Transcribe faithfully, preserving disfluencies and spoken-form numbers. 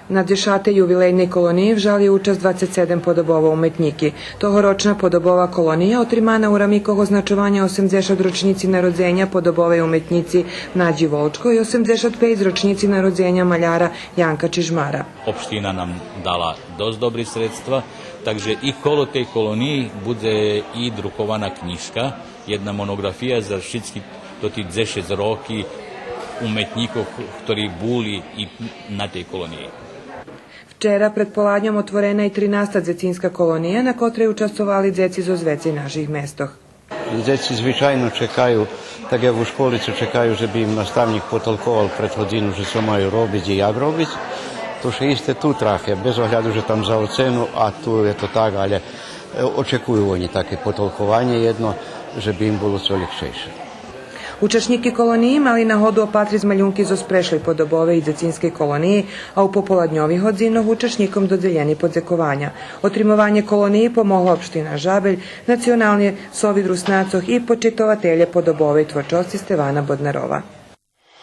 На дзешатей ювилейней колониї вжали участ двацец седем подобово уметнїки. Тогорочна подобова колония отримана у рамикох означованя осемдзешат рочнїци народзеня подобовей уметнїци Надї Волчко и осемдзешат пейц рочнїци народзеня маляра Янка Чижмара. Opština nam dala dosta dobri sredstva, tak же и коло тей колониї будзе и друкована кнїжка, єдна моноґрафия за шицки тоти дзешец роки уметнїкох хтори були и на тей колониї. Вчера предполадньом отворена и тринаста дзецинска колония, на котрей участвовали дзеци зоз вецей наших местох. Дзеци звичайно чекаю, так як у школи цо чекаю же би им наставнїк потолковал пред годзину же цо маю робиц и як робиц, то ше исте ту трафя, без огляду же там за оцену, а ту є то так, але, е, очекую они таке потолкованє єдно, же би им було цо лєгчейше. Учашнїки колониї мали нагоду опатриц малюнки зоз прешлей подобовей и дзецинскей колониї, а у пополадньових годзинох учашнїком додзелєни подзекованя. Отримованє колониї помогла општина Жабель, Национални совит Руснацох и почитователє подобовей творчосци Стевана Боднарова.